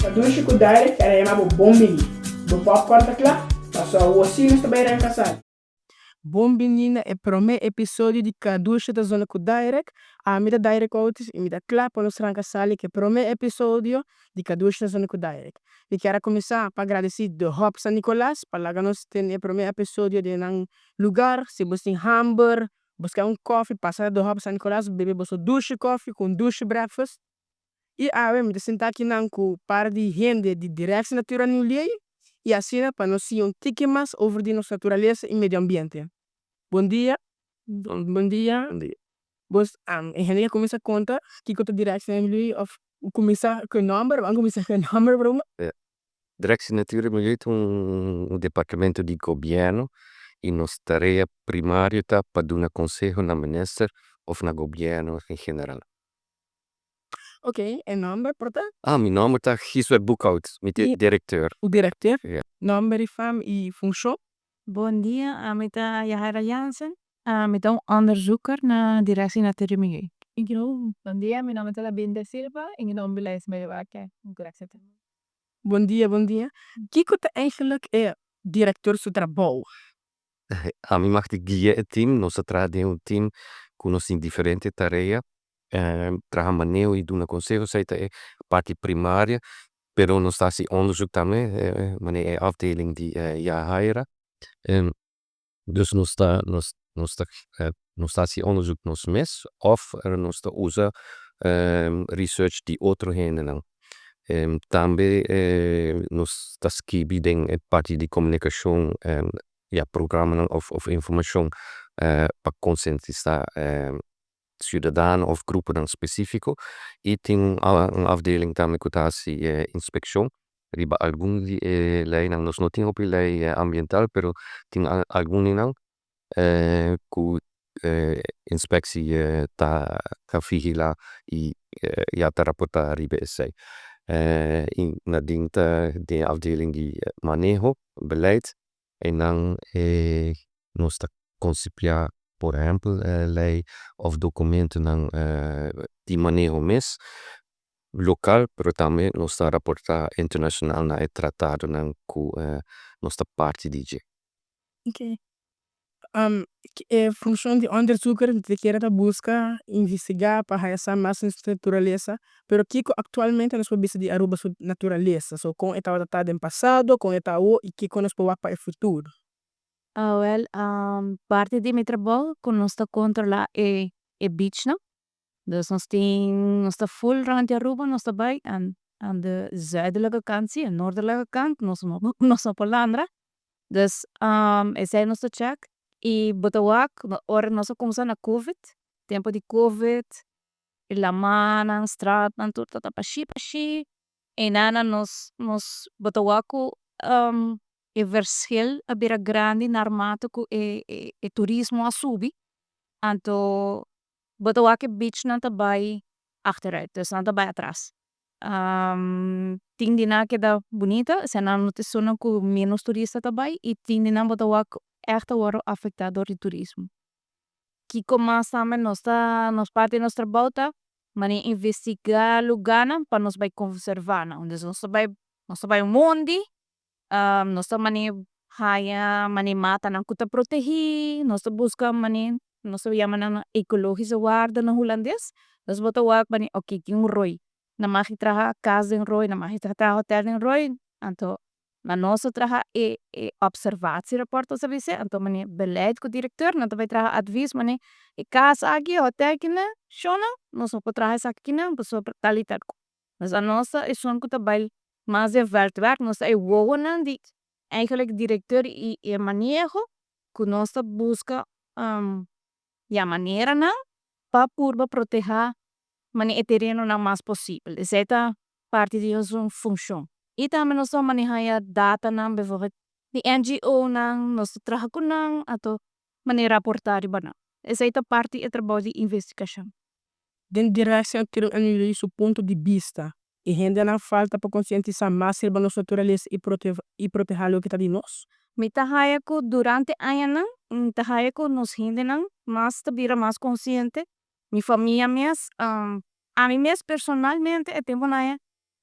Kadushi ku Direct ta yama bo bon bini. Bo popcorn ta kla? Paso awor sí nos ta bai ranka sali. Bon bini na e promé episodio di Kadushi ta Zona ku Direct. Ami ta Direct Otis i mi ta kla pa nos ranka sali ku e promé episodio di Kadushi ta Zona ku Direct. Mi kier a kuminsá pa gradisí The Hub San Nicolas pa laga nos tene e promé episodio den nan lugar. Si bo tin hamber, buska un kòfi, pasa na The Hub San Nicolas, bebe boso dushi kòfi ku un dushi breakfast. I awe mi ta sinta akinan ku par di hende di Directie Natuur en Milieu i asina pa nos siña un tiki mas over di nos naturalesa i medio ambiente. Bon dia. Bon dia. Bos e hende ke kuminsá konta kiko ta Directie Natuur en Milieu òf kuminsá ku e nòmber? Ban kuminsá ku e nòmber promé. Directie Natuur en Milieu ta un departamento di gobièrnu i nos tarea primario ta pa duna konseho na minister òf na gobièrnu en general. Ok, e nòmber por ta? Ah, mi nòmber ta Gisbert Boekhout, mi ta e direkteur. Direkteur? Nòmber i fam i funshon? Bon dia, ami ta Yahaira Jansen, mi ta un onderzoeker na Directie Natuur en Milieu. Bon dia, mi nòmber ta Labinda Silva i mi ta un beleidsmedewerker na Directie Natuur en Milieu. Bon dia, bon dia. Kiko ta eigenlijk e direkteur su trabou? Ami mag di guia e team, nos ta traha den un team ku nos tin diferente tarea, traha maneho i duna konseho, esei ta e parti primaria, pero nos ta hasi onderzoek tambe, manera e afdeling di Yahaira. Dus nos ta nos nos ta nos ta hasi onderzoek nos mes òf nos ta usa research di otro hendenan. Tambe nos ta skibi den e parti di komunikashon ya programanan òf informashon pa konsientisá siudadano òf gruponan spesífiko i tin un afdeling tambe ku ta hasi inspekshon riba algun di e leinan. Nos no tin hopi lei ambiental pero tin algun di nan ku inspektie ta vigilá i ya ta raportá riba esei. I Nadine ta den e afdeling di maneho, beleid, einan nos ta konsipiá por ehèmpel lei òf dokumentonan di maneho mes lokal pero tambe nos ta raportá internashonal na e tratadonan ku nos ta parti di dje. E funshon di onderzoeker ta kere ta buska, investigá pa haya sa mas nos naturalesa, pero kiko aktualmente nos por bisa di Aruba su naturalesa? So kon e tabata ta den pasado, kon e ta awor i kiko nos por wak pa e futuro? Awel, parti di mi trabou ku nos ta kontrolá e e beachnan, dus nos tin nos ta full rond di Aruba nos ta bai aan aan de zuidelijke kant si, noordelijke kant nos no nos no por landra, dus esei nos ta check i bo ta wak ora nos a kumsa na covid, tempu di covid e lamannan, straatnan tur tabata bashí bashí einan nos nos bo ta wak ku e verschil a bira grandi naarmate ku e e turismo a subi anto bo ta wak e beachnan ta bai achteruit dus nan ta bai atras. Tin di nan a keda bunita eseinan no ta esunnan ku menos turista ta bai i tin di nan bo ta wak ègt a wòrdu afektá dor di turismo. Kiko mas tambe nos ta nos parti di nos trabou ta manera investigá lugánan pa nos bai konservá nan, dus nos ta bai nos ta bai mondi nos ta manera haña manera matanan ku ta protegí, nos ta buska manera nos ta yama nan ecologische waarden na hulandes, dus bo ta wak manera oke tin un roi, nan mag traha kas den roi, nan mag traha hotel den roi, anto na nos ta traha e e observatierapport nos ta bisa, anto manera beleid ku direkteur nan ta bai traha advies manera e kas aki e hotel kinan shownan nos no por traha esaki kinan pasobra tal i tal. Nos a nos ta esun ku ta bai mas den veldwerk, nos ta e wowonan di eigenlijk direkteur i e maneho ku nos ta buska ya maneranan pa purba protehá manera e terenonan mas posibel. Esei ta parti di nos funshon. I tambe nos ta manehá ya datanan bijvoorbeeld di NGO-nan, nos ta traha ku nan anto manera raportá riba nan. Esei ta parti e trabou di investigashon. Den Directie Natuur en Milieu su punto di bista, e hendenan falta pa konsientisá mas riba nos naturalesa i i protehá loke ta di nos? Mi ta haya ku durante añanan mi ta haya ku nos hendenan mas ta bira mas konsiente. Mi famia mes, ami mes personalmente e tempunan.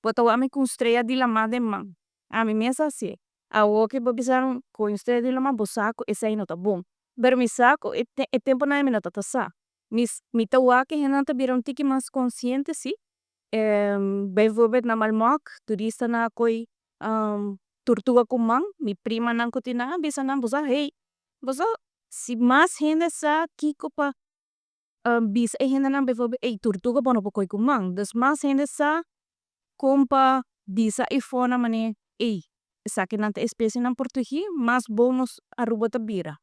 Bo ta wak mi ku un strea di lama den man. Ami mes a hasié. Awor ke bo bisa mi ku un strea di lama bo sa ku esei no ta bon. Pero mi sa ku e e temponan mi no tabata sa. Mi mi ta wak e hendenan ta bira un tiki mas konsiente si. Bijvoorbeeld na Malmok turistanan a koy turtuga ku man, mi primanan ku tin nan a bisa nan bo sa hey bo sa si mas hende sa kiko pa bisa e hendenan bijvoorbeeld ey turtuga bo no por koy ku man, dus mas hende sa kon pa bisa e fonan manera ey esakinan ta especienan protegi mas bon nos Aruba ta bira.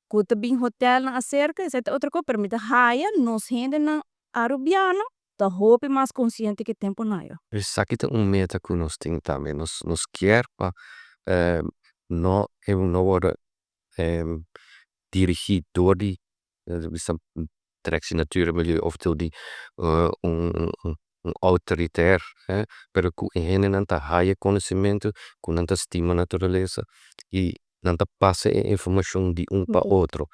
Ku ta bin hotelnan acerca esei ta otro kos pero mi ta haya nos hendenan Arubiano ta hopi mas konsiente ke temponan ayo. Esaki ta un meta ku nos tin tambe, nos nos kier pa no e no worde dirigi door di bisa Directie Natuur en Milieu of door di un un autoritair pero ku e hendenan ta haya conocimento ku nan ta stima naturalesa y nan ta pasa e informashon di un pa otro.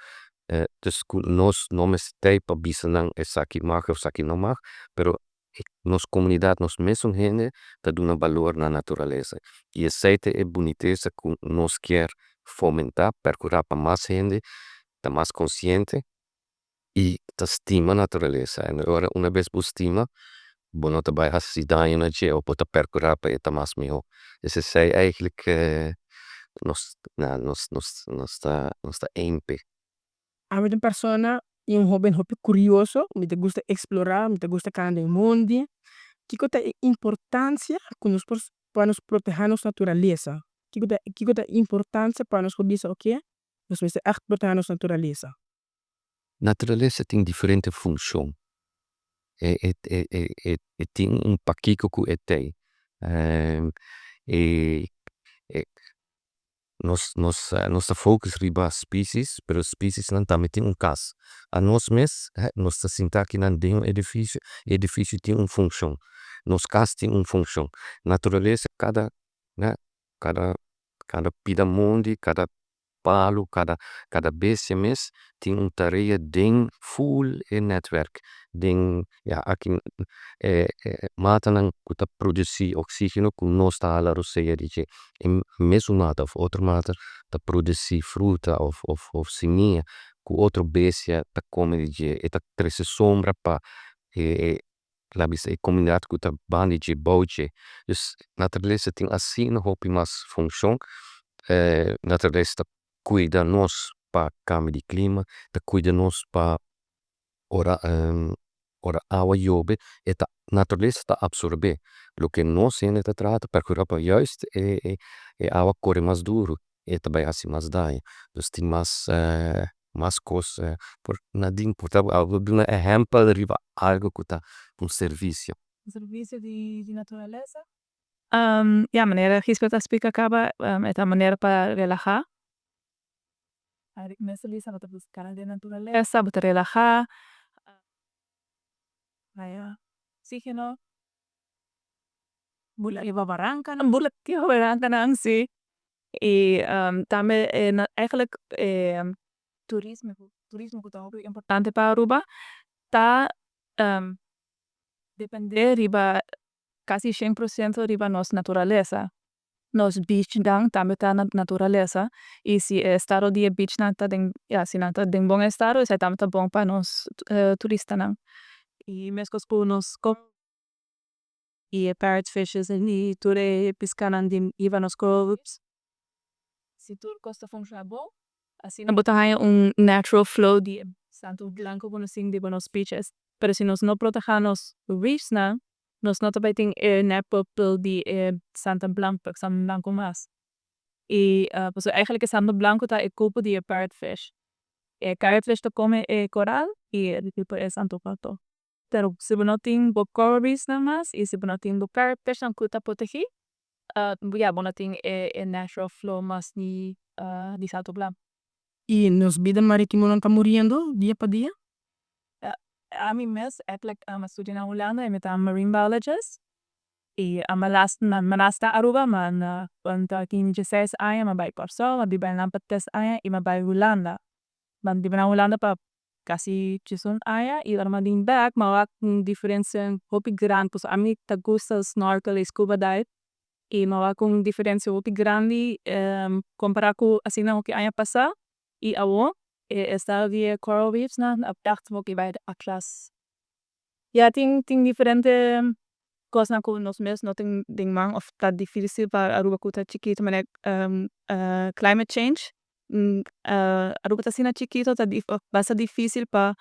Dus ku nos no mester tei pa bisa nan esaki mag of esaki no mag pero nos komunidat nos mesun hende ta duna balor na naturalesa y esei ta e bunitesa ku nos kier fomenta percura pa mas hende ta mas konsiente y ta stima naturalesa en ora una bes bo stima bo no ta bai hasi daño na dje of bo ta percura pa e ta mas miho. Dus esei eigenlijk nos nos nos ta nos ta aim p'e. Ami ta un persona y un hoben hopi curioso, mi ta gusta explora, mi ta gusta cana den mondi. Kiko ta e importancia ku nos por pa nos proteha nos naturalesa? Kiko ta kiko ta e importancia pa nos por bisa oke nos mester echt proteha nos naturalesa? Naturalesa tin diferente funcion. E e e e tin un pakiko ku e tei. E nos nos nos ta focus riba species pero speciesnan tambe tin un kas. Anos mes nos ta sinta akinan den un edificio, e edificio tin un funcion, nos kas tin un funcion. Naturalesa kada kada kada pida mondi kada palu kada kada bestia mes tin un tarea den ful e netwerk den ya aki e matanan ku ta produci oxigeno ku nos ta hala rosea di dje e mesun mata of otro mata ta produci fruta of of simia ku otro bestia ta kome di dje e ta trese sombra pa e laga bisa e komunidat ku ta banda di dje bou dje dus naturalesa tin asina hopi mas funshon naturalesa ta kuida nos pa kambio di klima ta kuida nos pa ora ora awa yobe e ta naturalesa ta absorbe loke nos hende ta traha ta percura pa juist e e awa kore mas duru e ta bai hasi mas daño dus tin mas mas kos por nadin por ta bo a duna ehempel riba algo ku ta un servisio. Un servisio di naturalesa? Ya manera Gisbert a splika kaba e ta manera pa relaha. Mester bisa bo ta buska den naturalesa bo ta relaha haya oxigeno. Bula riba barankanan. Bula riba barankanan si y tambe eigenlijk e turismo turismo ku ta hopi importante pa Aruba ta depende riba casi shen por ciento riba nos naturalesa. Nos beachnan tambe ta naturalesa y si e estado di e beachnan ta den ya si nan ta den bon estado esei tambe ta bon pa nos turistanan. Y meskos ku nos y e parrot fishes y tur e piscanan di riba nos coral reefs. Si tur cos ta funciona bon asina bo ta haya un natural flow di e santo blanco cu nos tin riba nos beaches. Pero si nos no proteha nos reefsnan nos no ta bay tin e natural flow di e santo blanco santo blanco mas. Y pasobra eigenlijk e santo blanco ta e cuerpo di e parrot fish. E parrot fish ta come e coral y e santo blanco. Pero si bo no tin bo coral reefsnan mas y si bo no tin bo parrot fishnan cu ta protegi ya bo no tin e natural flow mas di di santo blanco. Y nos bida maritimonan ta muriendo dia pa dia? Ami mes eigenlijk a studia na Hulanda y mi ta marine biologist y mi mi nace na Aruba ma na cuando mi tin dieseis aña mi a bay Corsou mi a biba einan pa tres aña y mi a bay Hulanda. Mi a biba na Hulanda pa. Casi 11 aña y ora mi a bin back mi a wak un diferencia hopi grandi pasobra ami ta gusta snorkel y scuba dive y mi a wak un diferencia hopi grandi compara cu asina hopi aña pasa y awo e estado di e coral reefs nan a echt hopi bay atras. Ya tin diferente cosnan cu nos mes no tin den man of ta dificil pa Aruba cu ta chikito manera climate change. Aruba ta asina chikito ta basta dificil pa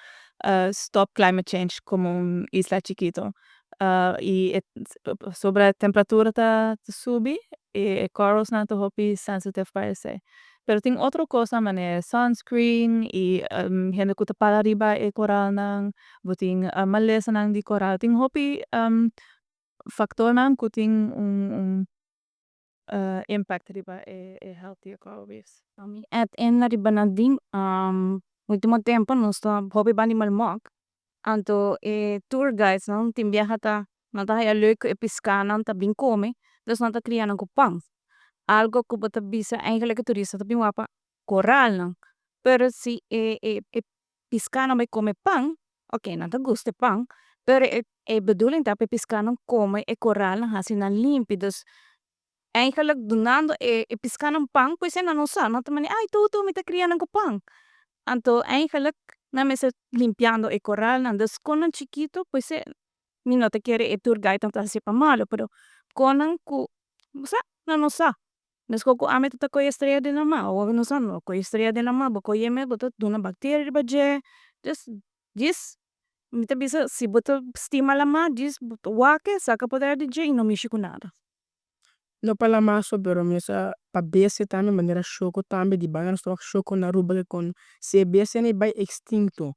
stop climate change como un isla chikito y pasobra temperatura ta subi e corals nan ta hopi sensitive pa esey. Pero tin otro cosnan manera sunscreen y hende cu ta para riba e coralnan, bo tin malesanan di coral, tin hopi factornan cu tin un impact riba e health di e coral reefs. Pa mi add in riba Nadine, ultimo tempo nos ta hopi banda di Malmok, anto e tour guides nan tin biaha ta nan ta haya leuk cu e piscanan ta bin come, dus nan ta cria nan cu pan. Algo cu bo ta bisa eigenlijk e turista ta bin wak pa coralnan, pero si e piscanan bay come pan, ok, nan ta gusta e pan, pero e bedoeling ta pa e piscanan come e coralnan haci nan limpi, dus eigenlijk dunando e piscanan pan pues nan no sa, nan ta manera ay tur tur mi ta cria nan cu pan, anto eigenlijk nan mester limpiando e coralnan, dus con nan chikito pues mi no ta kere e tour guide nan ta haci pa malo, pero con nan cu bo sa nan no sa, mescos cu ami ta coge strea den lama, awor nos sa no coge strea den lama, bo coge mes bo ta duna bacteria riba dje, dus djis mi ta bisa si bo ta stima lama djis wak e saca poder di dje y no mishi cu nada. No pa lama so, pero mi sa pa bestia tambe manera shoco tambe di banda nos ta wak shoco na Aruba con si e bestia nan bay extinto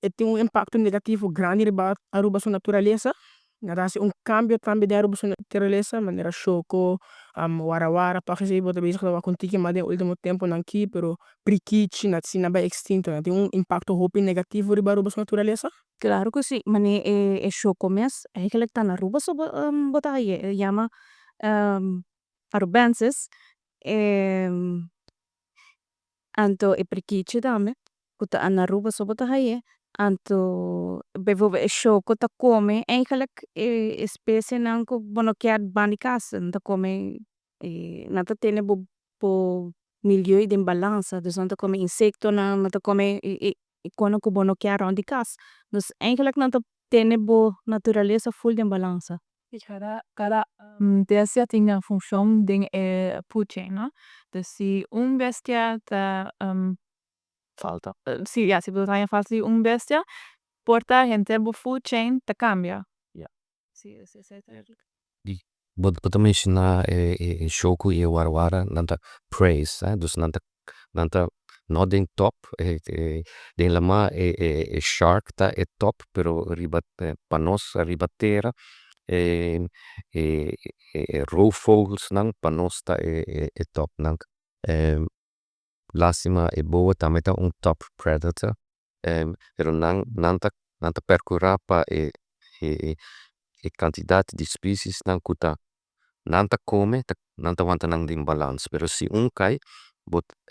e tin un impacto negativo grandi riba Aruba su naturalesa, nan ta haci un cambio tambe den Aruba su naturalesa manera shoco, warawara toch esey bo ta bezig ta wak un tiki mas den ultimo temponan aki, pero prikichi si nan bay extinto nan tin un impacto hopi negativo riba Aruba su naturalesa? Claro cu si, manera e shoco mes eigenlijk ta na Aruba so bo ta haye, e yama arubensis, anto e prikichi tambe cu ta na Aruba so bo ta haye, anto bijvoorbeeld e shoco ta come eigenlijk e especienan cu bo no kier banda di cas, nan ta come nan ta tene bo milieu den balansa, dus nan ta come insectonan, nan ta come e cosnan cu bo no kier rond di cas, dus eigenlijk nan ta tene bo naturalesa full den balansa. Cada bestia tin nan funcion den e food chain, no? Dus si un bestia ta Falta. Si, ja, si bo haya falta di un bestia, por ta henter bo food chain ta cambia. Si, esey ta eigenlijk. Bo ta menciona e shoco y e warawara, nan ta preys, dus nan ta no den top, den lama e shark ta e top, pero riba pa nos riba tera e roofvogelsnan pa nos ta e top nan. Lastima e boa tambe ta un top predator, pero nan ta percura pa e cantidad di speciesnan cu ta nan ta come, nan ta wanta nan den balans, pero si un cay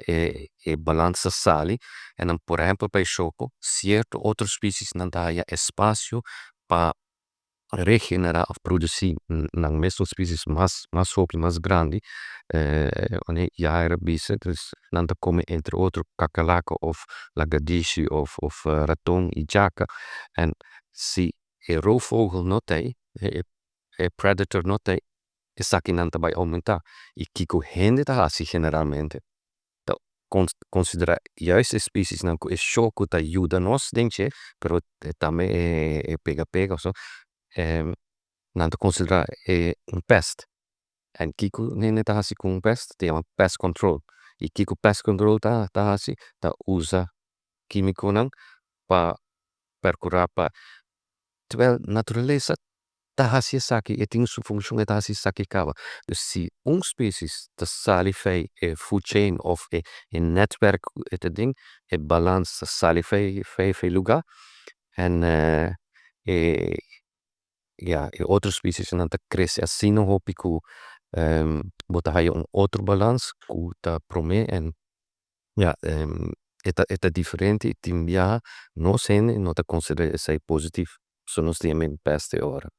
e balans ta sali en dan por ehempel pa e shoco cierto otro speciesnan ta haya espacio pa regenera of produci nan mesun species mas hopi mas grandi, manera Yaira a bisa, dus nan ta come entre otro kakalaka of lagadishi of raton y djaka en si e roofvogel no t'ey, e predator no t'ey, esakinan ta bay aumenta y kico hende ta haci generalmente ta considera juist e speciesnan cu e shoco ta yuda nos den dje, pero tambe e pega pega ofzo, nan ta considera un pest en kico hende ta haci cu un pest? Ta yama pest control y kico pest control ta haci? Ta usa kimiconan pa percura pa, terwijl naturalesa ta haci esaki e tin su funcion e ta haci esaki caba, dus si un species ta sali fey e food chain of e netwerk cu e ta den e balans ta sali fey lugar en ya e otro speciesnan ta crece asina hopi cu bo ta haya un otro balans cu ta prome en ya. E ta diferente y tin biaha nos hende no ta considera esey positivo, so nos tin e pest e ora.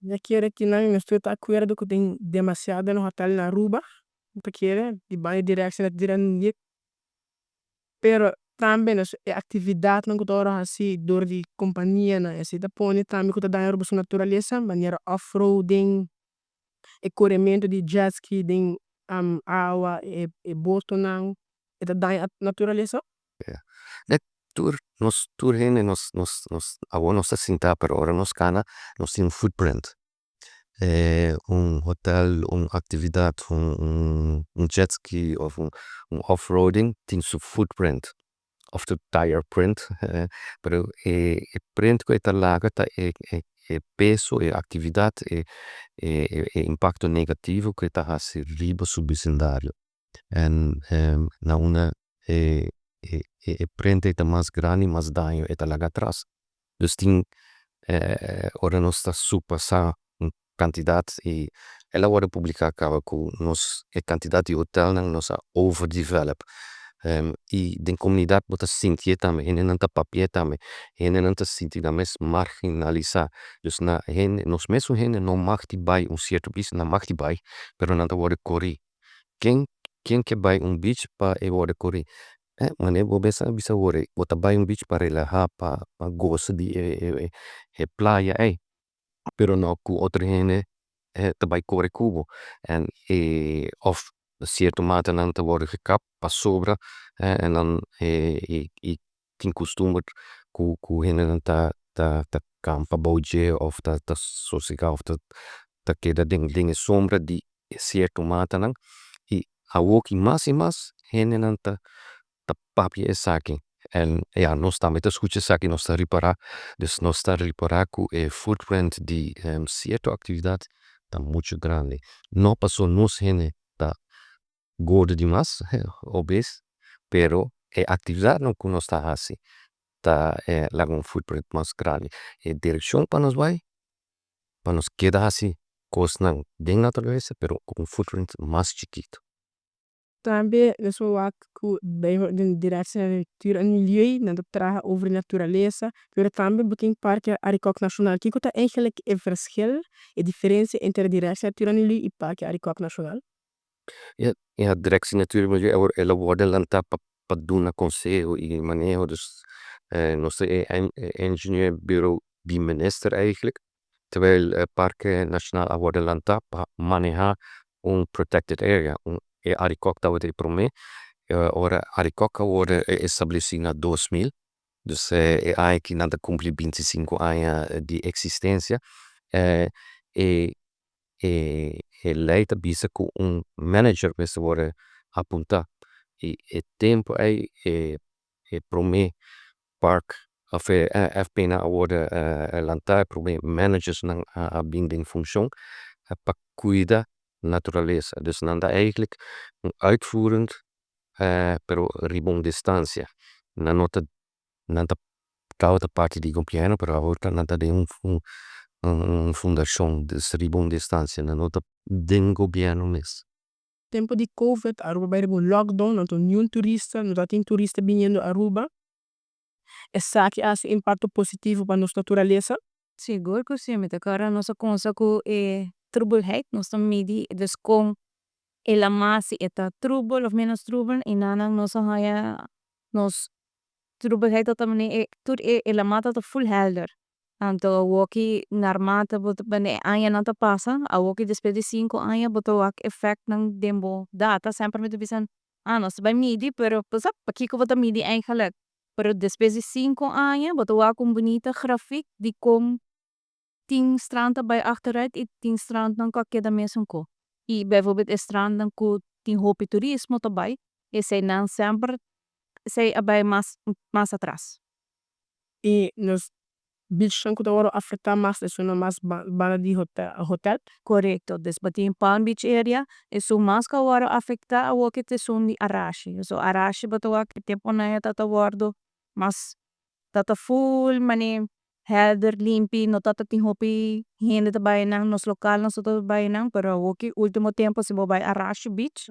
Mi kier kinan nos tur ta acuerdo cu tin demasiado hotel na Aruba, mi ta kere, di banda directie pero tambe nos e actividadnan cu ta wordo haci door di companianan esey ta pone tambe cu ta daña Aruba su naturalesa manera offroading, e coremento di jetski den awa, e botonan, e ta daña naturalesa? Tur nos tur hende nos nos nos awor nos ta sinta pero ora nos cana nos tin un footprint. Un hotel, un actividad, un jetski of un offroading tin su footprint of su tire print pero e print cu e ta laga ta e peso, e actividad, e impacto negativo cu e ta haci riba su bisindario. En na unda e print ey ta mas grandi mas daño e ta laga atras. Dus tin ora nos ta surpasa un cantidad y el a wordo publica caba cu nos e cantidad di hotelnan nos a overdevelop y den comunidad bo ta sinti'e tambe hendenan ta papia tambe hendenan ta sinti nan mes marginalisa dus na hende nos mesun hende no mag di bay un cierto beach nan mag di bay pero nan ta wordo cori ken ken ke bay un beach pa e wordo cori manera bo mes a bisa awor ey bo ta bay un beach pa relaha pa gosa di e playa ey pero no cu otro hende ta bay core cubo en of cierto matanan ta wordo gekap pasobra nan y tin custumber cu hendenan ta ta campa bou dje of ta sosega of ta keda den e sombra di cierto matanan y awoki mas y mas hendenan ta papia esaki en ya nos tambe ta scucha esaki nos ta ripara dus nos ta ripara cu e footprint di cierto actividad ta mucho grandi no paso nos hende ta gordo dimas obes pero e actividadnan cu nos ta haci ta laga un footprint mas grandi e direccion pa nos bay pa nos keda haci cosnan den naturalesa pero cu un footprint mas chikito. Tambe nos por wak cu den directie natuur en milieu nan ta traha over naturalesa, pero tambe bo tin parke Arikok Nacional. Kico ta eigenlijk e verschil, e diferencia entre directie natuur en milieu y parke Arikok Nacional? Ya, directie natuur en milieu awor el a wordo lanta pa duna conseho y maneho dus nos ta e engineer bureau di minister eigenlijk terwijl parke nacional a wordo lanta pa maneha un protected area, e Arikok tabata e prome ora Arikok a wordo estableci na 2000 dus e aña aki nan ta cumpli 25 aña di existencia e ley ta bisa cu un manager mester wordo apunta y e tempo ey e prome park of e FP nan a wordo lanta e prome managers nan a bin den funcion pa cuida naturalesa dus nan ta eigenlijk un uitvoerend pero riba un distancia nan no ta nan ta tabata parti di gobierno pero awor nan ta den un fundacion dus riba un distancia nan no ta den gobierno mes. Tempo di Covid Aruba a bay riba un lockdown anto niun turista no tabatin turista biniendo Aruba. Esaki a haci impacto positivo pa nos naturalesa? Sigur cu si, mi ta corda nos a cuminsa cu e troebelheid, nos ta midi dus con e lama si e ta troebel of menos troebel y nanan nos a haya nos troebelheid ta manera tur e lama ta full helder. Anto awoki naarmate bo ta e añanan ta pasa awoki despues di 5 aña bo ta wak effectnan den bo data. Semper mi ta bisa, ah, nos ta bay midi, pero bo sa pakiko bo ta midi eigenlijk? Pero despues di 5 aña bo ta wak un bunita grafiek di con tin strand a bay achteruit y tin strandnan cu a keda mesun cos. Y bijvoorbeeld e strandnan cu tin hopi turismo ta bay, eseynan semper esey a bay mas mas atras. Y nos beachnan cu ta wordo afecta mas esunnan mas banda di hotel? Correcto, dus bo tin Palm Beach area, esun mas cu a wordo afecta awoki ta esun di Arashi. So Arashi bo ta wak e temponan ta wordo mas ta full mane helder, limpi, no tata tin hopi hende ta bay nan, nos localnan so ta bay nan, pero awoki ultimo tempo si bo bay Arashi Beach.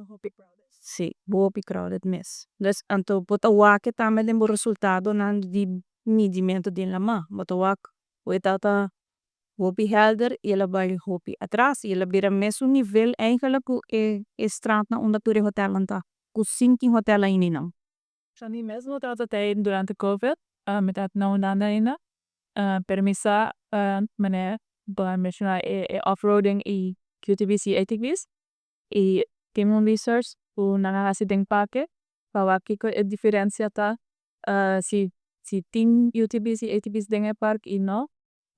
Si, hopi crowded mes. Dus anto bo ta wak tambe den bo resultadonan di midimento den lama. Bo ta wak ku e tabata hopi helder y el a bai hopi atras y el a bira mesun nivel eigenlijk ku e strandnan unda tur e hotelnan ta. Ku sin tin hotel ainda einan. Ami mes no tabata tey durante COVID, mi tabata na Hulanda ainda, pero mi sa manera bo a menciona e off-roading y UTV's y ATV's y tin un research ku nan a hasi den parke pa wak kiko e diferencia ta si tin UTV's y ATV's den e park y no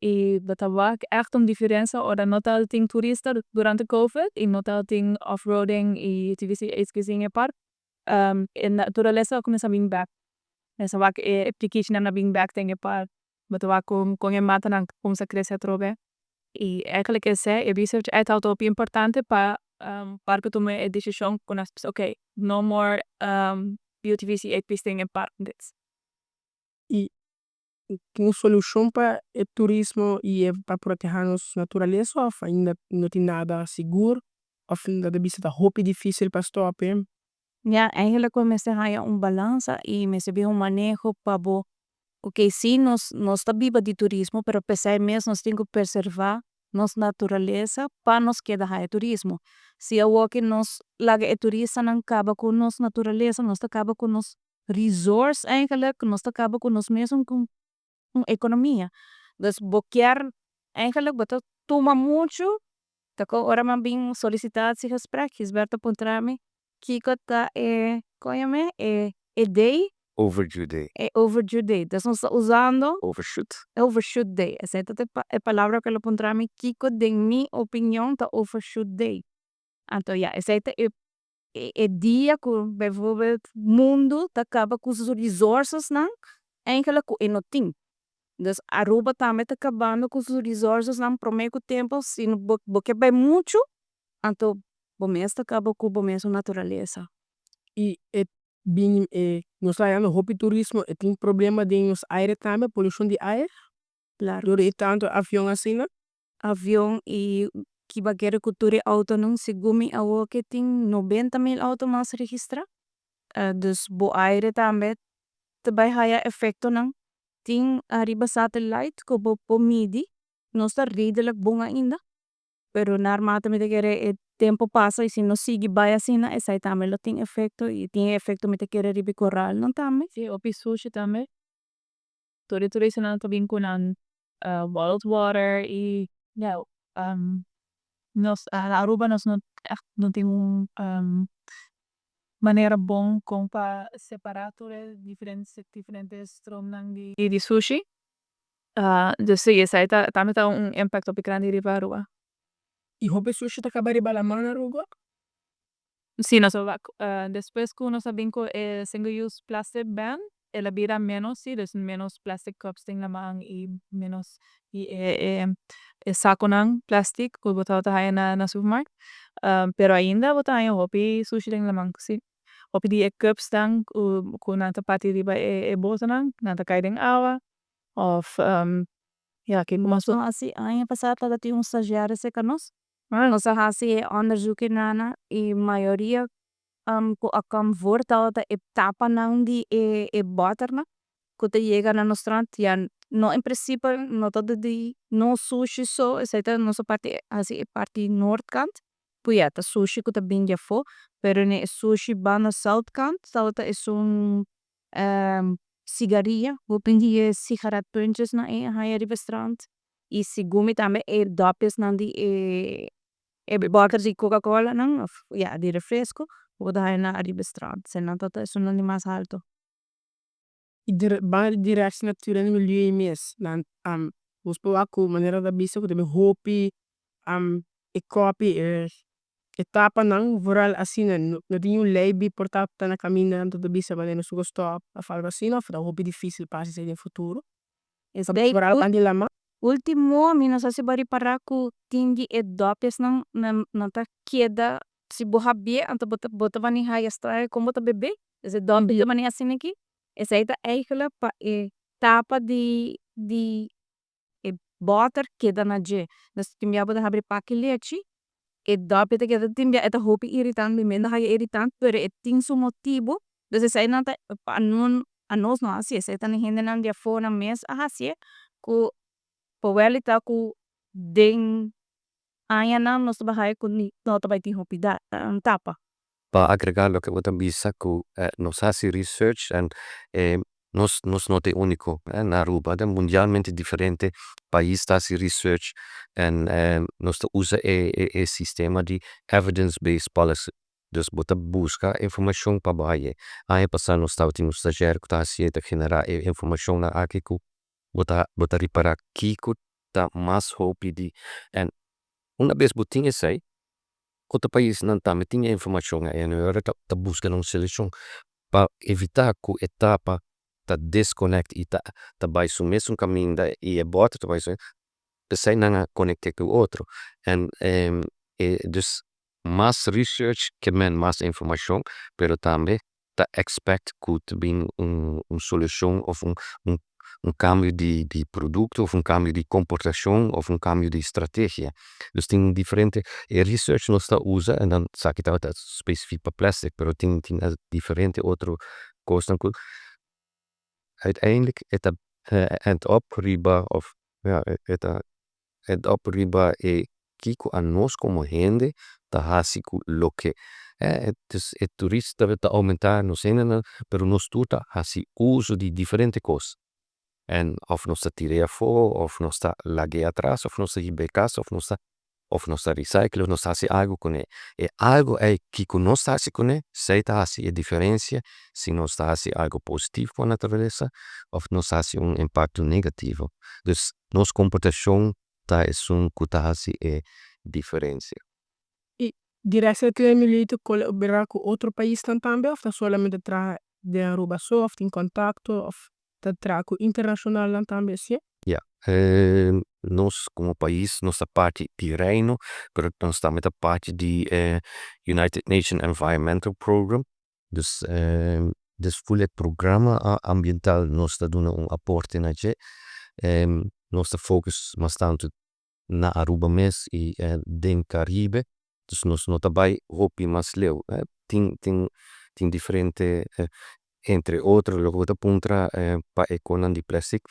y bo ta wak echt un diferencia ora no tabatin turista durante COVID y no tabatin off-roading y UTV's y ATV's den e park, e naturalesa a cuminsa bin bek. Nos a wak e pikishnan a bin bek den e park, bo ta wak kon e matanan a cuminsa crece atrobe y eigenlijk esey e research ey tabata hopi importante pa parke tuma e decision cu nan bisa ok, no more UTV's y ATV's den e park. Y tin un solucion pa e turismo y pa proteha nos naturalesa of ainda no tin nada sigur of ainda ta bisa ta hopi dificil pa stop? Ja, eigenlijk we mester haya un balansa y mester bin un maneho pa bo, ok, si nos ta biba di turismo, pero pesey mes nos tin ku preserva nos naturalesa pa nos keda haya turismo. Si awor ku nos laga e turistanan kaba ku nos naturalesa, nos ta kaba ku nos resource eigenlijk, nos ta kaba ku nos mesun ku un ekonomia. Dus bo kier eigenlijk bo ta tuma muchu ta ku ora mi a bin sollicitatiegesprek, Gisberto a puntra mi kiko ta e, kon yama e, e day? Overdue day. E overdue day. Dus nos ta usando Overshoot. Overshoot day. Esei ta e palabra ku el a puntra mi, kiko den mi opinion ta overshoot day. Anto ja, esei ta e dia ku bijvoorbeeld mundu ta kaba ku su resources nan eigenlijk ku e no tin. Dus Aruba tambe ta kabando ku su resources nan promé ku tempu si bo ke bai muchu, anto bo mes ta kaba ku bo mes naturalesa. Y e bin e nos ta hayando hopi turismo, e tin problema den nos aire tambe, polucion di aire? Claro. Door di tanto avion asina? Avion y kiba kere ku tur e autonan, segun mi awor ke tin 90.000 auto mas registrá. Dus bo aire tambe ta bai haya efektonan. Tin ariba satellite ku bo por midi, nos ta redelijk bon ainda, pero naarmate mi ta kere e tempu pasa y si nos sigui bai asina, esei tambe lo tin efekto y tin efekto, mi ta kere, riba e koralnan tambe. Si, hopi sushi tambe. Tur e turistanan ta bin ku nan bottled water y ja, nos na Aruba nos no echt no tin un manera bon kon pa separa tur e diferente stroomnan di sushi. Dus si, esei ta tambe ta un impact hopi grandi riba Aruba. Y hopi sushi ta kaba riba laman na Aruba? Si, nos a wak despues ku nos a bin ku e single use plastic ban, el a bira menos, si, dus menos plastic cups den laman y menos di e sakonan plastic ku bo tabata haya na supermarkt. Pero ainda bo ta haya hopi sushi den laman, si. Hopi di e cupsnan ku nan ta parti riba e botonan, nan ta kai den awa of ja, kiko mas. Nos a hasi aña pasá tabatin un stagiaire serka nos. Nos a hasi e onderzoek nana y mayoria ku a kom voor tabata e tapanan di e bòternan ku ta yega na nos strand. Ja, no, en principe no ta di no sushi so, esei ta nos a parti hasi e parti noordkant ku ya ta sushi ku ta bin di afó, pero na e sushi banda zuidkant tabata esun sigaria, hopi di e sigaretpuntjesnan ei a haña riba strand y segun mi tambe e dòpjesnan di e bòter di Coca Cola nan of ja, di refresco ku bo ta haña nan ariba strand. Eseinan tabata esunnan di mas alto. Y banda di Directie Natuur en Milieu mes, nan nos por wak ku manera ta bisa ku ta bin hopi e kòpi, e tapanan vooral asina, no tin un lei por ta na kaminda nan ta bisa manera nos tin ku stop of algo asina, of ta hopi dificil pa hasi esei den futuro? Vooral banda di laman. Ultimo mi no sa si bo a ripará ku tin di e dòpjesnan nan ta keda si bo habié, anto bo ta wani haya straño kon bo ta bebé. Dus e dòpje ta wani asina aki. Esei ta eigenlijk pa e tapa di e bòter keda na dje. Dus tin bia bo ta habri paki lechi. E dòpi ta keda tin bia e ta hopi irritant, mi mes ta haya irritant, pero e tin su motibo, dus eseinan ta pa anos no a hacié, esei ta hendenan di afó nan mes a hacié ku por wel ta ku den añanan nos ta bai haya ku no ta bai tin hopi tapa. Pa agrega loke bo ta bisa ku nos hasi research en nos nos no ta e unico na Aruba mundialmente diferente pais ta hasi research en nos ta usa e sistema di evidence based policy dus bo ta buska informashon pa bo haye. Aña pasa nos tabatin un stagiair ku ta hasié ta genera e informashonnan aki ku bo ta bo ta ripara kiko ta mas hopi di en una bes bo tin esei otro paisnan tambe tin e informashon ei en e ora ta buska un solushon pa evita ku e tapa ta disconnect i ta ta bai su mesun kaminda i e bòter ta bai su p'esei nan a konekt'é ku otro en dus mas research ke men mas informashon pero tambe ta expect ku ta bin un solushon òf un un kambio di produkto òf un kambio di komportashon òf un kambio di strategia. Dus tin diferente e research nos ta usa en dan esaki tabata specifiek pa plastic pero tin tin diferente otro kosnan ku uiteindelijk e ta end up riba òf ja e ta end up riba e kiko anos komo hende ta hasi ku loke dus e turista ta aumenta nos hendenan pero nos tur ta hasi uso di diferente kos en òf nos ta tir'é afó òf nos ta lag'é atras òf nos ta hib'é kas òf nos ta òf nos ta recycle òf nos ta hasi algo kuné. E algo ey kiko nos ta hasi kuné esey ta hasi e diferencia si nos ta hasi algo positivo pa naturalesa òf nos ta hasi un impacto negativo. Dus nos komportashon ta esun ku ta hasi e diferencia. I Directie Milieu jullie ta colabora ku otro paisnan tambe òf ta solamente traha den Aruba so òf tin kontakto òf ta traha ku internashonalnan tambe si? Ya, nos komo pais nos ta parti di Reino pero nos tambe ta parti di e United Nation Environmental Program dus dus ful e programa ambiental nos ta duna un aporte na dje. Nos ta focus mas tanto na Aruba mes y den Caribe dus nos no ta bay hopi mas leu. Tin tin tin diferente entre otro loke bo ta puntra pa e konan di plastic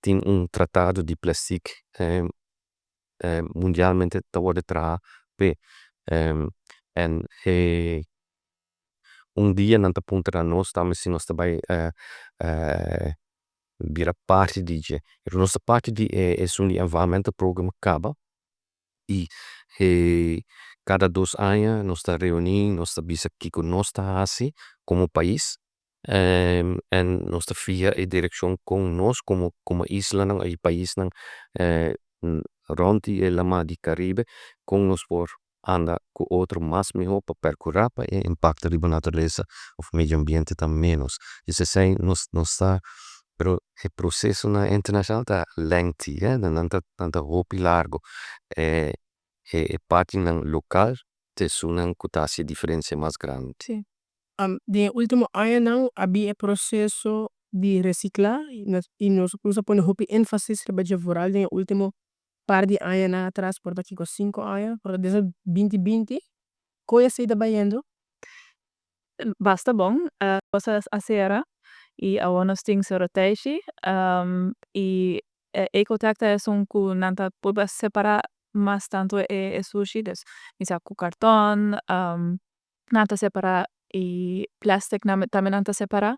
tin un tratado di plastic mundialmente ta wordo traha p'e en e un dia nan ta puntra nos tambe si nos ta bay bira parti di dje pero nos ta parti di esun di environmental program kaba i kada dos aña nos ta reuni nos ta bisa kiko nos ta hasi komo pais en nos ta fiha e direkshon kon nos komo komo islanan i paisnan rònt di e laman di Karibe kon nos por anda ku otro mas miho pa perkura pa e impakto riba naturalesa òf medio ambiente ta menos. Dus esei nos nos ta pero e prosesonan internashonal ta lengthy nan ta nan ta hopi largo e e partinan lokal ta esunnan ku ta hasi e diferensia mas grandi. Den e ultimo añanan a bin e proseso di resikla i nos a pone hopi enfasis riba dje vooral den e ultimo par di añanan atras por ta kiko sinku aña por ta desde binti binti kon esei ta bayendo? Basta bon. Nos a sera y awor nos tin Sero Teishi y e Ecotec ta esun cu nan ta purba separa mas tanto e sushi dus misa cu carton nan ta separa y plastic tambe nan ta separa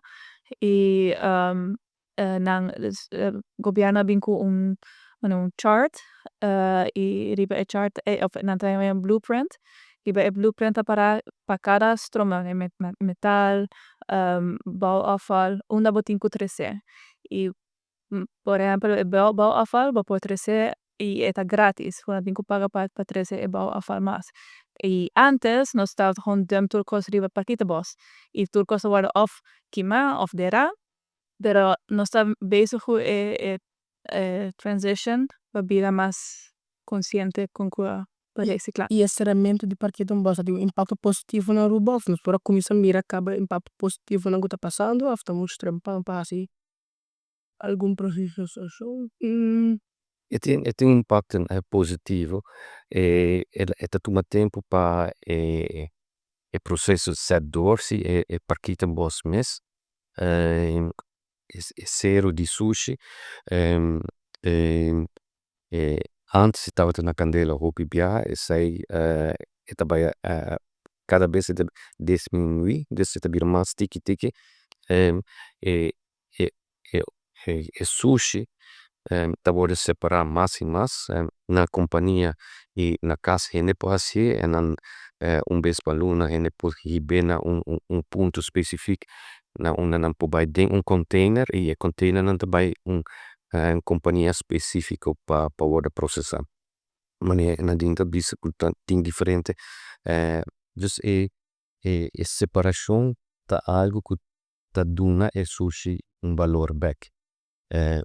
y nan gobierno a bin cu un chart y riba e chart ey of nan ta yama un blueprint riba e blueprint ta para pa cada stroom metal bouwafval unda bo tin cu trece y por ehempel e bouwafval bo por trece y e ta gratis bo no tin cu paga pa trece e bouwafval mas y antes nos tabata gewoon dump tur cos riba parkietenbos y tur cos a wordo of kima of dera pero nos ta bezig cu e transition pa bira mas consciente con cu pa recicla. I e seramentu di parkietenbos a tin un impakto positivo na Aruba òf nos por a kuminsá mira kaba e impakto positivonan ku ta pasando òf ta muchu trempan pa hasi algun? E tin un impacto positivo. E ta tuma tempo pa e proceso set door si e parkietenbos mes e sero di sushi antes e tabata na candela hopi biaha esey e ta bay cada bes e ta disminui dus e ta bira mas tiki tiki e sushi ta wordo separa mas y mas na compania y na cas hende por haci'e un bes pa luna hende por hibe na un punto specifiek na unda nan por bay den un container y e container nan ta bay un compania specifico pa wordo procesa. Manera Nadine ta bisa cu tin diferente dus e separacion ta algo cu ta duna e sushi un balor bek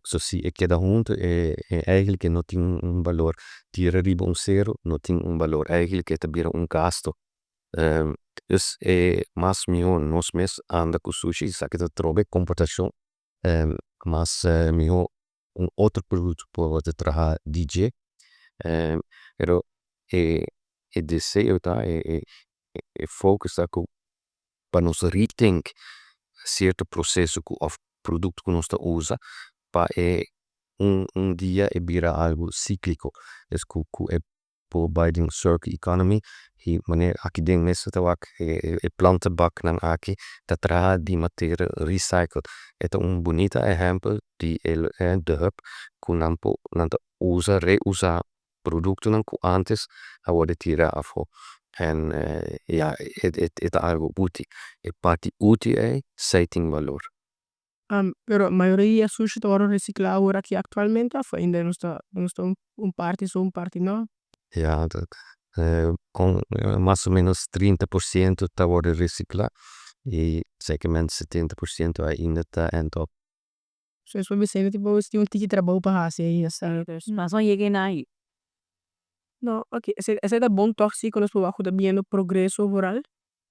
so si e keda hunto eigenlijk e no tin un balor tira riba un sero no tin un balor eigenlijk e ta bira un gasto dus e mas mihor nos mes anda cu sushi esaki ta trobe comportacion mas mihor un otro producto por wordo traha di dje pero e deseo ta e focus ta cu pa nos rethink cierto proceso cu of producto cu nos ta usa pa e un dia e bira algo ciclico es cu e por bay den circular economy y manera akiden mes bo ta wak e plantenbaknan aki ta traha di materia recycle e ta un bunita ehempel di e de hub cu nan por nan ta usa reusa productonan cu antes a wordo tira afo en ya e ta algo util e parti util ey si tin balor. Pero mayoria sushi ta wordo recicla aworaki actualmente of ainda nos ta un parti si un parti no? Ya mas o menos 30% ta wordo recicla y esey kimen 70% ainda ta end up. So nos por bisa ainda tin un tiki trabou pa haci ainda. Mas no yega eynan. No oké esey ta bon toch si ku nos por wak ku ta biniendo progreso vooral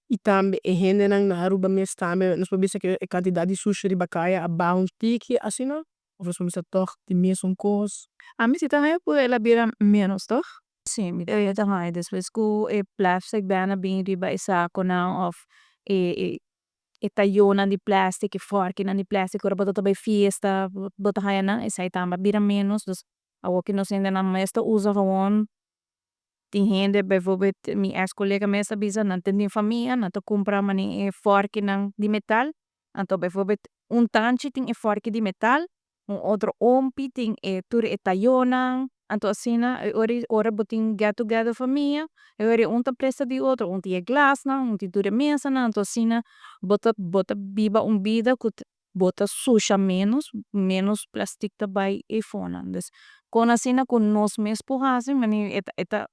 y tambe e hendenan na Aruba mes tambe nos por bisa ku e kantidat di sushi riba kaya a baha un tiki asina of nos por bisa toch tin mesun kos? Ami si ta haya ku ela bira menos toch? Si mi ta haya despues ku e plastic ban a bin riba e saconan of e tayonan di plastic e vorkinan di plastic ora bo ta bay fiesta bo ta haya nan esey tambe a bira menos dus awoki nos hendenan mes ta usa gewoon tin hende bijvoorbeeld mi ex colega mes ta bisa nan tin den famia nan ta cumpra manera e vorkinan di metal anto bijvoorbeeld un tanchi tin e vorki di metal un otro ompi tin e tur e tayonan anto asina ora bo tin get together famia e ora un ta presta di otro un tin e glasnan un tin tur e mesanan anto asina bo ta biba un bida cu bo ta susha menos, menos plastic ta bay efonan dus con asina cu nos mes por haci manera e ta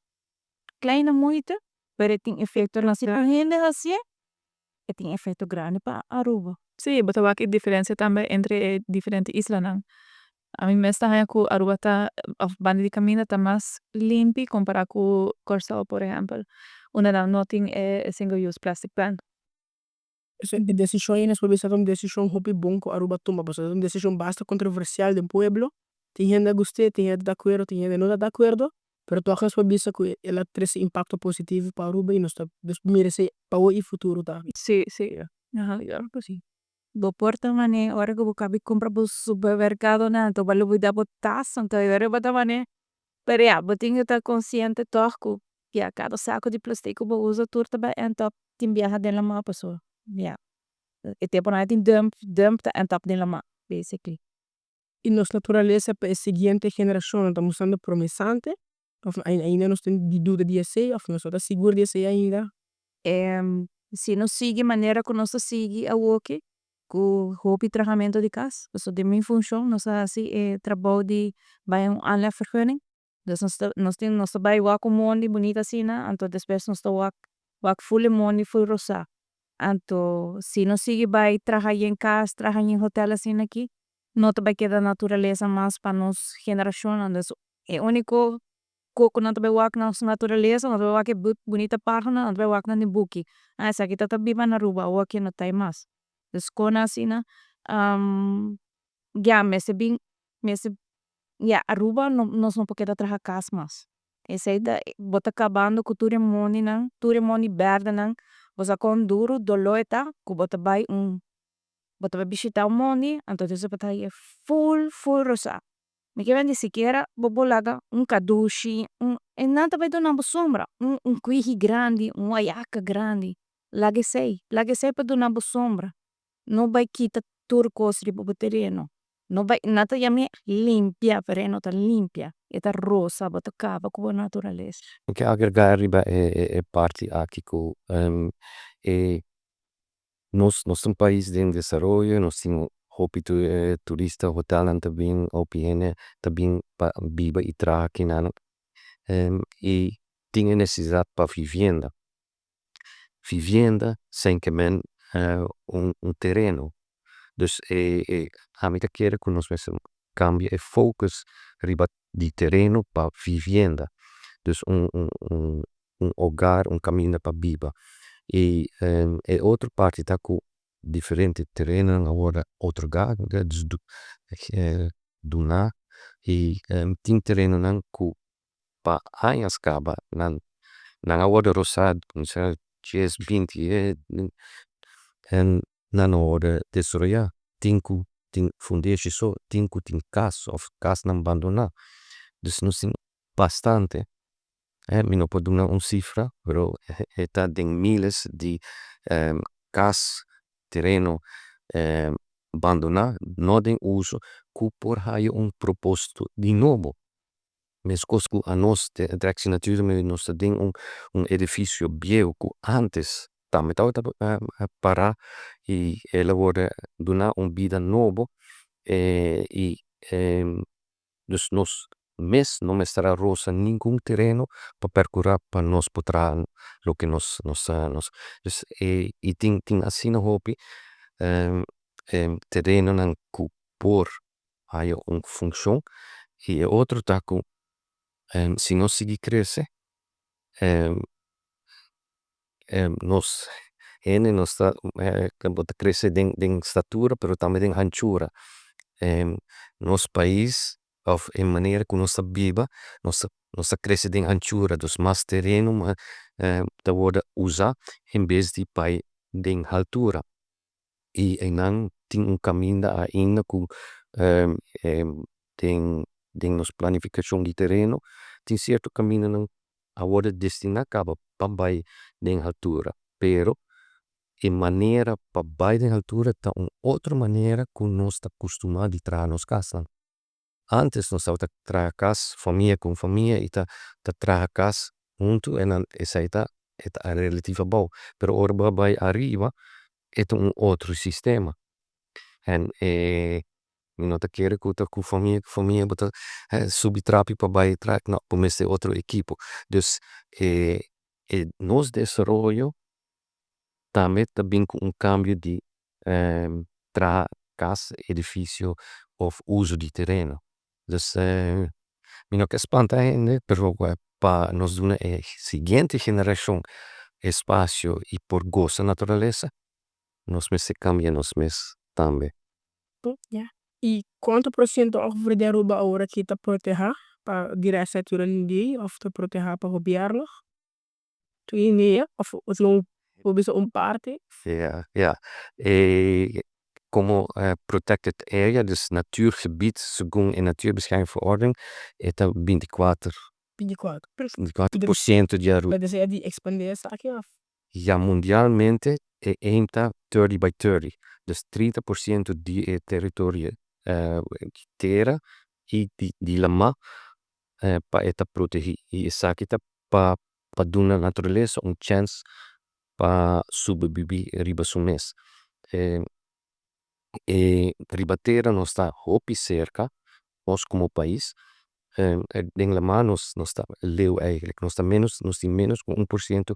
kleine moeite pero e tin efecto si tur hende haci'e e tin efecto grandi pa Aruba. Si bo ta wak e diferencia tambe entre e diferente islanan. Ami mes ta haya cu Aruba ta of banda di caminda ta mas limpi compara cu Corsou por ehempel unda nan no tin e single use plastic ban. E decision ey nos por bisa ta un decision hopi bon cu Aruba a tuma pasobra ta un decision basta controversial den pueblo. Tin hende a gust'e, tin hende ta di acuerdo, tin hende no ta di acuerdo, pero toch nos por bisa cu ela trece impacto positivo pa Aruba y nos ta mira esey pa awor y futuro tambe. Si, si. Bo por ta manera ora cu bo caba di cumpra bo supermercadonan anto bo a lubida bo tas anto e ora bo ta manera pero ya bo tin cu ta consciente toch cu ya cada saco di plastic cu bo usa tur ta bay end up tin biaha den lama pasobra ya e temponan tin dump, dump ta end up den lama basically. Y nos naturalesa pa e siguiente generacion ta mustrando promisante of ainda nos tin di duda di esey of nos no ta sigur di esey ainda? Si nos sigui manera cu nos ta sigui awoki cu hopi trahamento di cas pasobra den mi funcion nos ta haci e trabou di bay un aanlegvergunning dus nos ta bay wak un mondi bunita asina anto despues nos ta wak wak full e mondi full rosa anto si nos sigui bay traha yen cas traha yen hotel asinaki no ta bay keda naturalesa mas pa nos generacionnan dus e unico cu nan ta bay wak nos naturalesa nan ta bay wak e bunita parhanan nan ta bay wak nan den buki ah esaki ta biba na Aruba awoki no ta mas dus con asina ya mester bin mester. Ya Aruba no nos no por keda traha cas mas. Esey ta bo ta cabando cu tur e mondinan, tur e mondi berdenan, bo sa con duro dolo e ta cu bo ta bay un bo ta bay bishita un mondi anto bo ta haye full full rosa. Mi kiermen ni sikiera bo por laga un cadushi un e nan ta bay duna bo sombra un kwihi grandi un wayaca grandi laga esey, laga esey pa duna bo sombra no bay kita tur cos riba bo tereno no bay nan ta yame limpia pero e no ta limpia e ta rosa bo ta caba cu bo naturalesa. Mi ke agrega riba e parti aki cu e nos nos ta un pais den desaroyo nos tin hopi turista hotelnan ta bin hopi hende ta bin pa biba y traha akinan y tin e necesidad pa vivienda. Vivienda esey kier un tereno dus e ami ta kere cu nos mester cambia e focus riba di tereno pa vivienda dus un hogar un caminda pa biba y e otro parti ta cu diferente terenonan a wordo otorga duna y tin terenonan cu pa añas caba nan a wordo rosa dies binti nan no a wordo desaroya tin cu tin fundeshi so tin cu tin cas of casnan bandona dus nos tin bastante mi no por duna un cifra pero e ta den miles di cas tereno bandona no den uso cu por haya un proposito di nobo mescos cu anos den directie natuur nos ta den un edificio bieu cu antes tambe tabata para y ela wordo duna un bida nobo y dus nos mes no mester a rosa ningun tereno pa percura pa nos por traha loke nos dus y tin asina hopi terenonan cu por haya un funcion y e otro ta cu si nos sigui crece nos hende nos ta bo ta crece den statura pero tambe den hanchura nos pais of e manera cu nos ta biba nos ta crece den hanchura dus mas tereno ta wordo usa enbes di bay den haltura y eynan tin un caminda ainda cu den nos planificacion di tereno tin cierto camindanan a wordo destina caba pa bay den haltura pero e manera pa bay den haltura ta un otro manera cu nos ta acostumbra di traha nos casnan. Antes nos tabata traha cas famia cu famia y ta traha cas hunto esey ta relativo abao pero ora bo a bay ariba e ta un otro sistema en e mi no ta kere cu ta cu famia cu famia bo ta subi trapi pa bay traha no bo mester otro ekipo dus e nos desaroyo tambe ta bin cu un cambio di traha cas edificio of uso di tereno dus mi no kier spanta hende pero pa nos duna e siguiente generacion espacio y por goza naturaleza nos mester cambia nos mes tambe. Y cuanto porciento ongeveer di Aruba awor aki ta proteha pa Directie Natuuren of ta proteha pa gobierno? Tin idea of bo bisa un parti? Ja, ja. Como protected area dus natuurgebied segun e natuurbeschermingsverordening e ta 24. 24. 24% di Aruba. Bo desea di expande esaki of? Ya mundialmente e aim ta 30 by 30 dus 30% di e territorio di tera y di lama pa e ta protegi y esaki ta pa duna naturalesa un chens pa sobrevivi riba su mes. Riba tera nos ta hopi cerca nos como pais den lama nos ta leu eigenlijk nos ta menos nos tin menos cu 1%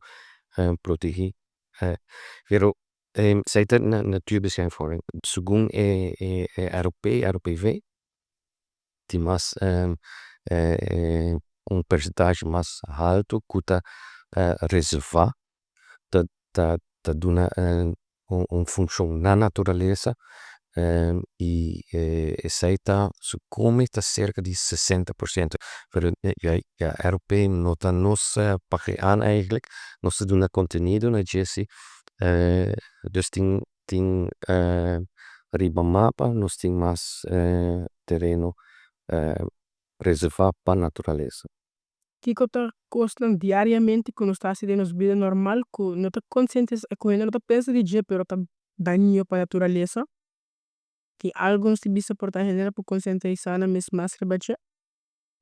protegi pero esey ta na natuurbeschermingsverordening segun e ROP ROPV tin mas un percentage mas halto cu ta reserva ta duna un funcion na naturalesa. Y esey ta su come ta cerca di 60%, pero ya ROP no ta nos pak'e aan eigenlijk, nos ta duna contenido na dje si, dus tin riba mapa nos tin mas tereno reserva pa naturalesa. Kico ta cosnan diariamente cu nos ta haci den nos bida normal cu no ta concientisa cu hende no ta pensa di dje pero ta dañino pa naturalesa? Tin algo nos tin bisa por ta hende por concientisa nan mes mas riba dje?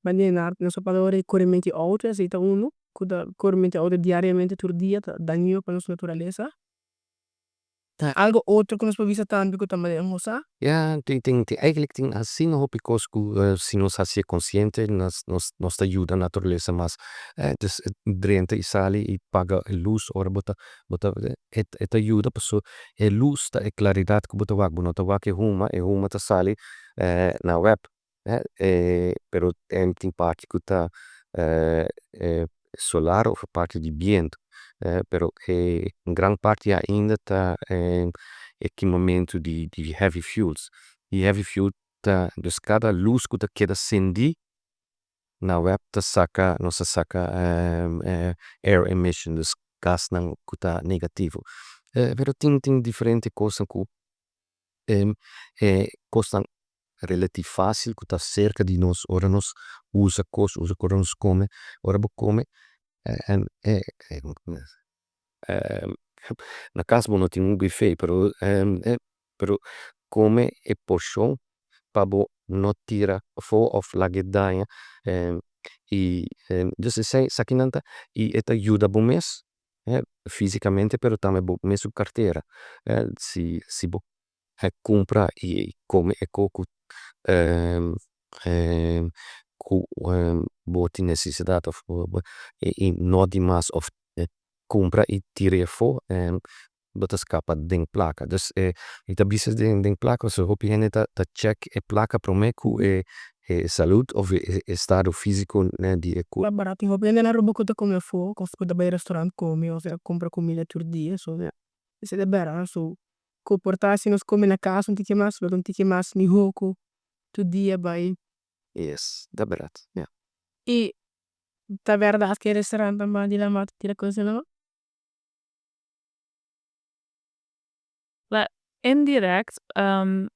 Manera nos a papia ora corement'i auto esey ta uno cu ta corement'i auto diariamente tur dia ta dañino pa nos naturalesa. Ta algo otro cu nos por bisa tambe cu ta manera nos sa? Ya tin tin eigenlijk tin asina hopi cos cu si nos haci'e consciente nos nos ta yuda naturalesa mas dus drenta y sali y paga e luz ora bo ta bo ta e ta yuda paso e luz ta e claridad cu bo ta wak bo no ta wak e huma, e huma ta sali na web pero tin parti cu ta solar of parti di biento pero e gran parti ainda ta e kimamento di heavy fuels y heavy fuel ta dus cada luz cu ta keda cendi na web ta saca nos ta saca air emission dus gasnan cu ta negativo pero tin tin diferente cosnan cu e cosnan relatief facil cu ta cerca di nos ora nos usa cos ora nos come ora bo come na cas bo no tin un buffet pero pero come e porcion pa bo no tira afo of lage daña y dus esey esakinan ta y e ta yuda bo mes fisicamente pero tambe bo mesun cartera si si bo cumpra y come e cos cu cu bo tin necesidad of y no dimas of cumpra y tira afo bo ta scapa den placa dus mi ta bisa den placa pasobra hopi hende ta check e placa prome cu e salud of e estado fisico di e curpa. Tin hopi hende na Aruba cu ta come afo of cu ta bay restaurant come of cumpra cuminda tur dia so ya esey ta berdad so cu por ta si nos come na cas un tiki mas lo ta un tiki mas miho cu tur dia bay. Yes, ta berdad, ya. Y ta berdad cu e restaurantnan banda di lama ta tira cos den lama? Wel, indirect mi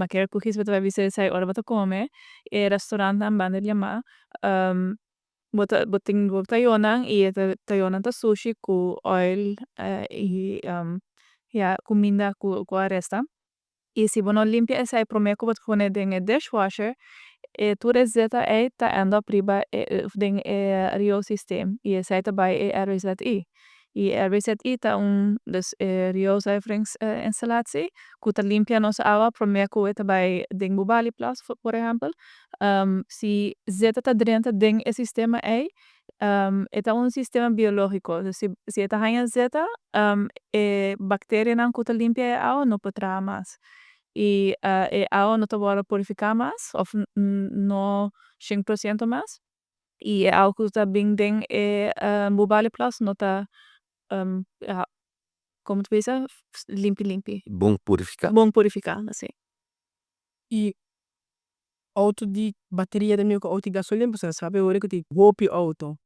a kere cu bo ta bisa esey ora bo ta come e restaurantnan banda di lama bo ta bo tin bo tayonan y e tayonan ta sushi cu oil y ya cuminda cu a resta y si bo no limpia esey prome cu bo ta pone den e dishwasher e tur e zeta ey ta end up riba e den e rioolsysteem y esey ta bay e RWZI y e RWZI ta un dus e rioolzuiveringsinstallatie cu ta limpia nos awa prome cu e ta bay den Bubali plas por ehempel. Si zeta ta drenta den e sistema ey e ta un sistema biologico dus si si e ta haña zeta e bacterianan cu ta limpia e awa no por traha mas y e awa no ta wordo purifica mas of no shen por ciento mas y e awa cu ta bin den e Bubali plas no ta ya como ta bisa limpi limpi. Bon purifica. Bon purifica si. Y auto di bateria ta miho cu auto di gasolin pasobra sabi awor cu tin hopi auto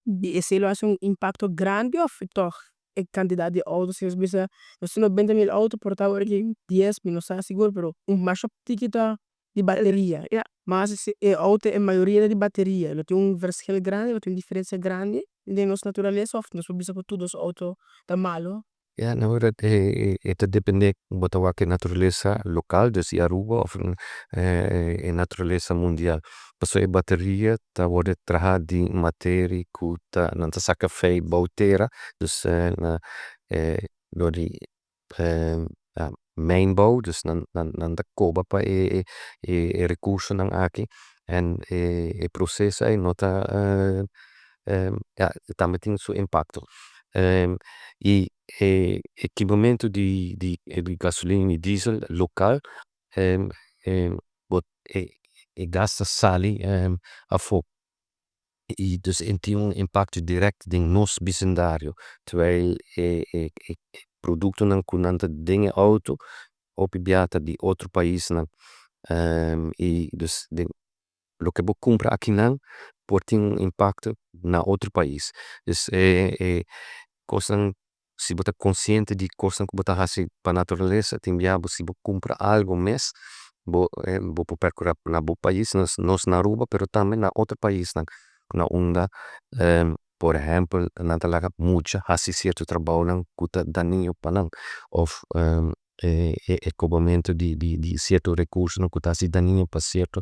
y esey lo haci un impacto grandi of toch e cantidad di auto si nos bisa nos tin 90.000 auto por ta awor aki 10 mi no sa sigur pero un masha tiki ta di bateria mas si e auto e mayoria ta di bateria lo tin un verschil grandi lo tin un diferencia grandi den nos naturalesa of nos por bisa cu tur dos auto ta malo? Ya na berdad e ta depende bo ta wak e naturalesa local dus di Aruba of e naturalesa mundial pasobra e bateria ta wordo traha di materia cu ta nan ta saca fey bou tera dus na door di mijnbouw dus nan nan ta coba pa e recursonan aki en e proceso ey no ta ya tambe tin su impacto y e kimamento di gasolin y diesel local e gas ta sali afo y dus e tin un impacto direct den nos bisindario terwijl e productonan cu nan ta den e auto. Hopi bia ta di otro paisnan y dus den loke bo cumpra akinan por tin un impacto na otro pais. Dus e cosnan si bo ta consciente di cosnan cu bo ta haci pa naturalesa tin bia si bo cumpra algo mes bo bo por percura na bo pais nos na Aruba pero tambe na otro paisnan na unda por ehempel nan ta laga mucha haci cierto trabounan cu ta dañino pa nan of e cobamento di cierto recursonan cu ta haci dañino pa cierto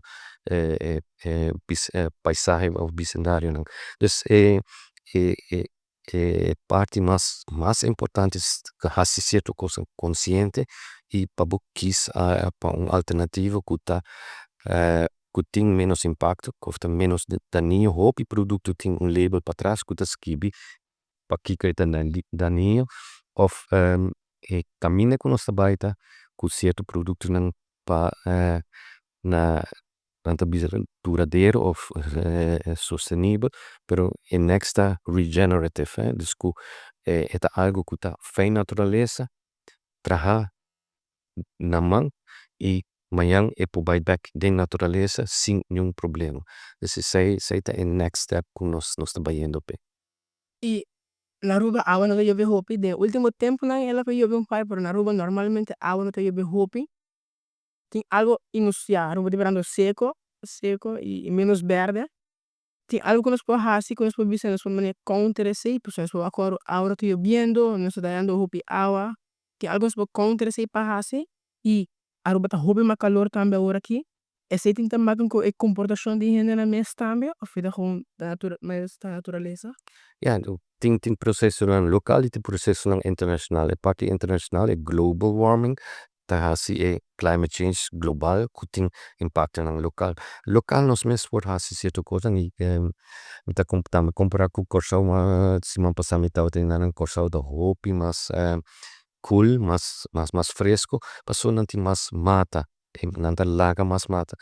paisahe of bisendarionan. Dus e parti mas mas importante haci cierto cosnan consciente y pa bo kies pa un alternativa cu ta cu tin menos impacto of ta menos dañino. Hopi producto tin un label patras cu ta skibi pakiko e ta dañino of e caminda cu nos ta bay ta cu cierto productonan pa na nan ta bisa duradero of sostenibel pero e next ta regenerative dus cu e ta algo cu ta fey naturalesa traha na man y mañan e por bay bek den naturalesa sin niun problema. Dus esey esey ta e next step cu nos ta bayendo pe. Y na Aruba awa no ta yobe hopi den ultimo temponan el a yobe un par pero na Aruba normalmente awa no ta yobe hopi. Tin algo ya Aruba ta birando seco seco y menos berde. Tin algo cu nos por haci cu nos por bisa nos por manera counter esey pasobra nos por wak awa no ta yobiendo nos ta dañando hopi awa. Tin algo nos por counter esey pa haci y Aruba ta hopi mas calor tambe awor aki. Esey tin te maken cu e comportacion di hendenan mes tambe of e ta gewoon ta naturalesa? Ya, tin procesonan local y tin procesonan internacional. E parti internacional, e global warming, ta haci e climate change global cu tin impactonan local. Local nos mes por haci cierto cosnan y mi ta tambe compara cu Corsou siman pasa mi tabata eynan. Corsou ta hopi mas koel, mas mas fresco pasobra nan tin mas mata, nan ta laga mas mata.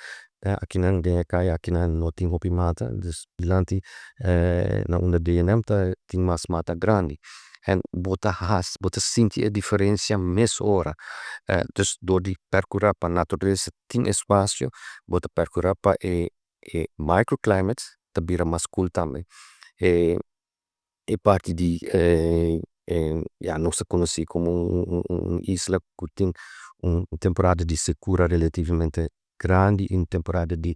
Akinan den e caya akinan no tin hopi mata, dus dilanti na unda D&M ta tin mas mata grandi. En bo ta haci bo ta sinti e diferencia mesora. Dus door di percura pa naturalesa tin espacio bo ta percura pa e microclimate ta bira mas koel tambe. E parti di ya nos ta conoci como un isla cu tin un temporada di secura relativamente grandi y un temporada di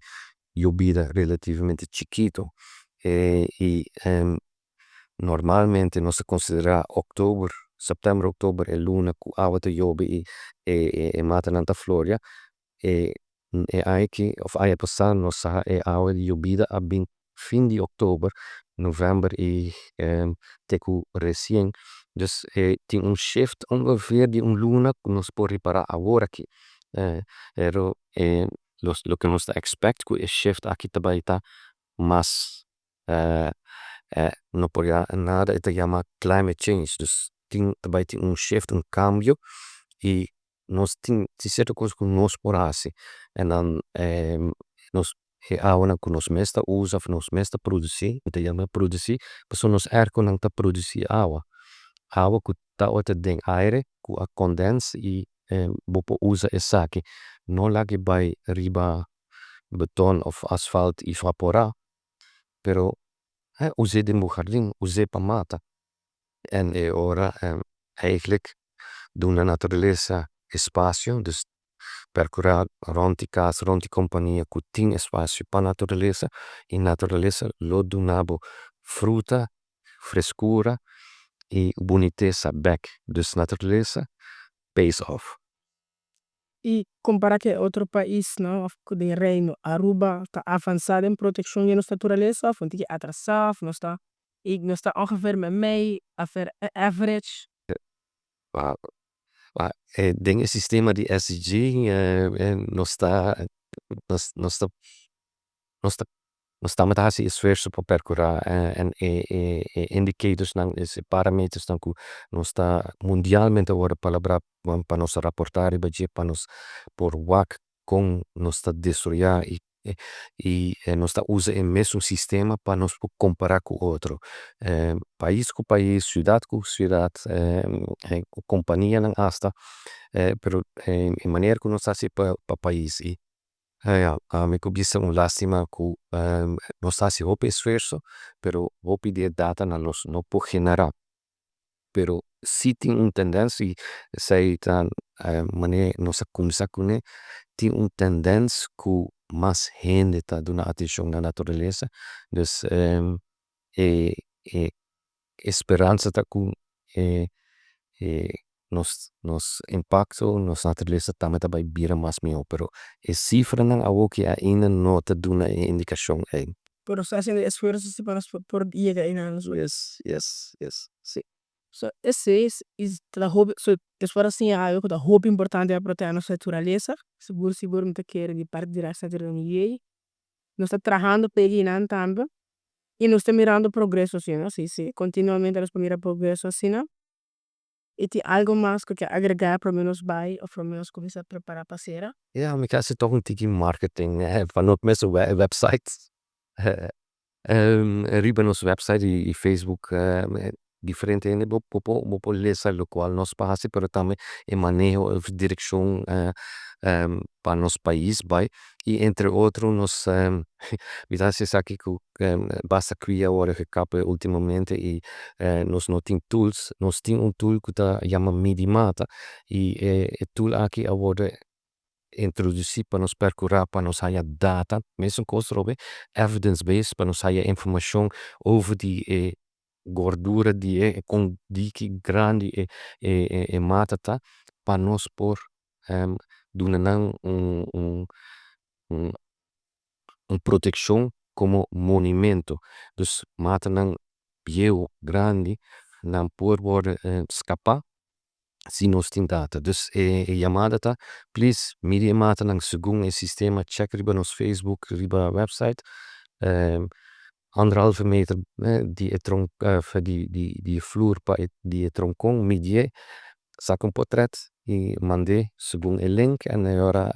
yobida relativamente chikito. Y normalmente nos ta considera october, september, october e luna cu awa ta yobe y e matanan ta floria. E aña aki of aña pasa nos sa e awa di yobida a bin fin di october, november y te cu recien. Dus tin un shift ongeveer di un luna cu nos por ripara awor aki. Pero loke nos ta expect cu e shift aki ta bay ta mas no por nada e ta yama climate change, dus tin ta bay tin un shift un cambio y nos tin cierto cos cu nos por haci en dan nos e awanan cu nos mes ta usa of nos mes ta produci, mi ta yama produci pasobra nos airconan ta produci awa, awa cu tabata den aire cu a condens y bo por usa esaki. No lag'e bay riba beton of asfalt y evapora, pero use den bo hardin, use pa mata. En e ora eigenlijk duna naturalesa espacio, dus percura rond di cas, rond di compania cu tin espacio pa naturalesa y naturalesa lo duna bo fruta, frescura y bunitesa bek. Dus naturalesa pays off. Y compara cu otro paisnan of den reino Aruba ta avansa den proteccion di nos naturalesa of un tiki atrasa of nos ta nos ta ongeveer memey average? Den e sistema di SDG nos ta nos ta nos ta nos tambe ta haci esfuerzo pa percura en e indicatorsnan e parametersnan cu nos ta mundialmente a wordo palabra pa nos raporta riba dje pa nos por wak con nos ta desaroya. Y nos ta usa e mesun sistema pa nos por compara cu otro. Pais cu pais, ciudad cu ciudad, companianan hasta, pero e manera cu nos ta haci pa pais y ja ami por bisa un lastima cu nos ta haci hopi esfuerzo pero hopi di e datanan nos no por genera pero si tin un tendens y esey ta manera nos a cuminsa cune tin un tendens cu mas hende ta duna atencion na naturalesa dus e e speransa ta cu e e nos nos impacto nos naturalesa tambe ta bay bira mas miho pero e cifranan awoki ainda no ta duna e indicacion ey. Pero nos ta haciendo esfuerzo si pa nos por yega eynan. Yes yes yes si. So esey ta hopi so nos por a siña algo cu ta hopi importante pa proteha nos naturalesa sigur sigur mi ta kere di parti di Raad Centro Milieu nos ta trahando pa e guinan tambe y nos ta mirando progreso asina si si continuamente nos por mira progreso asina y tin algo mas cu ke agrega prome nos bay of prome nos cuminsa prepara pa cera? Ya mi ta haci toch un tiki marketing pa nos mes website riba nos website y Facebook diferente hende bo por bo por lesa locual nos pa haci pero tambe e maneho of direccion pa nos pais bay y entre otro nos mi ta haci esaki cu basta cria a worde gekap ultimamente y nos no tin tools nos tin un tool cu ta yama midi mata y e tool aki a worde introduci pa nos percura pa nos haya data mesun cos atrobe evidence based pa nos haya informacion over di e gordura di e con diki grandi e e mata ta pa nos por duna nan un un un proteccion como monumento dus matanan bieu grandi nan por worde scapa si nos tin data dus e yamada ta please midi e matanan segun e sistema check riba nos Facebook riba website anderhalve meter di e tron di di e flur pa di e troncon midié saka un potret y mand'é segun e link en e ora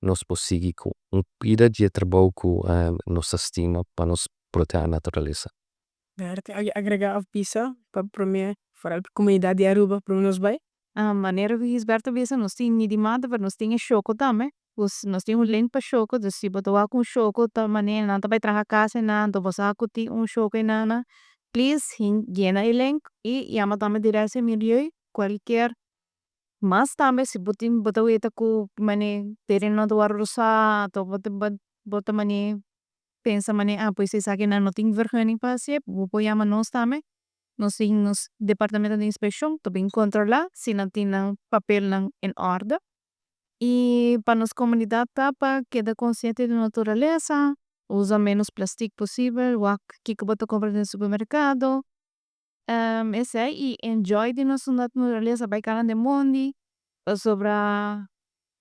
nos por sigui cu un pida di e trabou cu nos ta stima pa nos proteha naturalesa. Daar tin algu agrega of bisa pa prome foral pa comunidad di Aruba prome nos bay? Manera cu Gisberto a bisa nos tin midi mata pero nos tin e shoco tambe. Pues nos tin un link pa shoco dus si bo ta wak un shoco ta manera nan ta bay traha cas eynan anto bo sa cu tin un shoco eynan please yena e link y yama tambe Directie Milieu cualkier mas tambe si bo tin bo ta weta cu mane tereno ta worde usa anto bo ta bo ta mane pensa mane ah pues esakinan no tin vergunning pa hacié bo por yama nos tambe nos tin nos departamento di inspeccion ta bin controla si nan tin nan papelnan en orde y pa nos comunidad ta pa keda consciente di naturalesa usa menos plastic posibel wak kico bo ta compra den supermercado esey y enjoy di nos naturalesa bay cana den mondi pasobra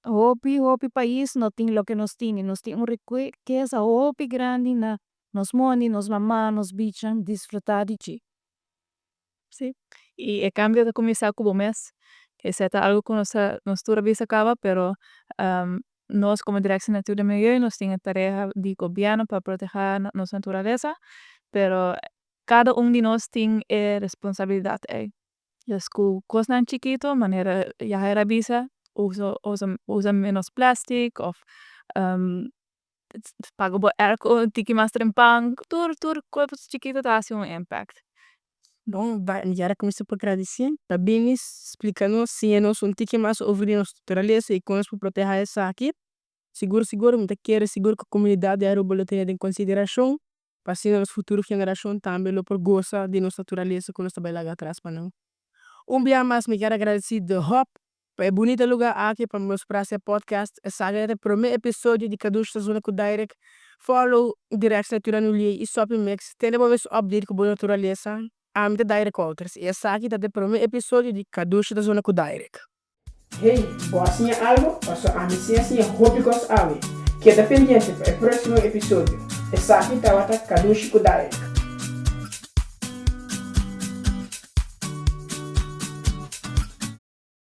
hopi hopi pais no tin loke nos tin y nos tin un rikesa hopi grandi na nos mondi nos mama nos bichnan disfruta di dje. Si y e cambio ta cuminsa cu bo mes esey ta algo cu nos a nos tur a bisa caba pero nos como Directie Natuur en Milieu nos tin e tarea di gobierno pa proteha nos naturalesa pero cada un di nos tin e responsabilidad ey. Dus cu cosnan chikito manera Yahaira a bisa uso usa menos plastic of paga bo airco un tiki mas trempan tur tur cos chikito ta haci un impact. Bon mi kier a cuminsa pa gradici pa bini splica nos siña nos un tiki mas over di nos naturalesa y con nos por proteha esaki. Sigur sigur mi ta kere sigur cu comunidad di Aruba lo tene den consideracion pa asina nos futuro generacion tambe lo por goza di nos naturalesa cu nos ta bay laga atras pa nan. Un bia mas mi kier a gradici The Hub pa e bunita luga aki pa nos por haci e podcast. Esaki ta e prome episodio di Kadushi ta Zona cu Dyrek. Follow Directie Natuur en Milieu y Soppy Mix. Tene bo mes update cu bo naturalesa. Ami ta Dyrek Wouters y esaki ta e prome episodio di Kadushi ta Zona cu Dyrek. Hey, bo a siña algo? Paso ami si a siña hopi kos awe. Keda pendiente pa e próksimo episodio. Esaki tabata Kadushi ku Dyrek.